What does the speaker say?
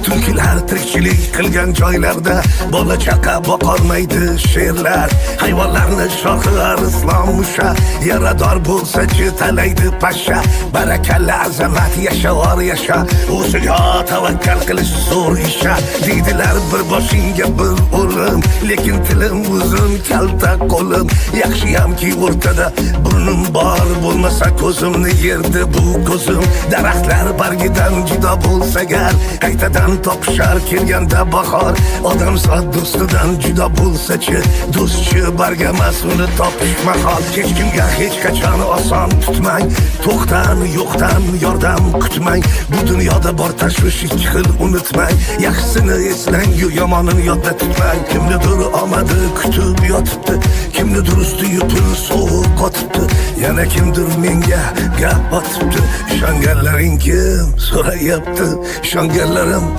Tulkilar tirikchilik qilgan joylarda bola chaqa boqolmaydi sherlar. Hayvonlarni shohi arslon musha, yarador bo'lsa-chi, talaydi pashsha. Barakalla, azamat, yasha, or yasha, o'ziga tavakkal qilish zo'r isha. Deydilar, bir boshingga bir o'lim, lekin tilim uzun, kalta qo'lim. Yaxshiyamki, o'rtada burnim bor, bo'lmasa ko'zimni yerdi bu ko'zim. Daraxtlar bargidan judo bo'lsa gar, qaytadan topishar kelganda bahor. Odamzod do'stidan judo bo'lsa-chi, do'stchi barg emas, uni topish mahol. Hech kimga hech qachon oson tutmang, to'xtan yo'qdan yordam kutmang. Bu dunyoda bor tashvish ikki xil, unutmang. Yaxshisini eslang, yomonini yodda tutmang. Kimnidir omadi kutib yotibdi, kimnidir ustiga pul sovuq qotibdi, yana kimdir menga gap otibdi. Ishonganlaring kim, so'rayapti, ishonganlarim.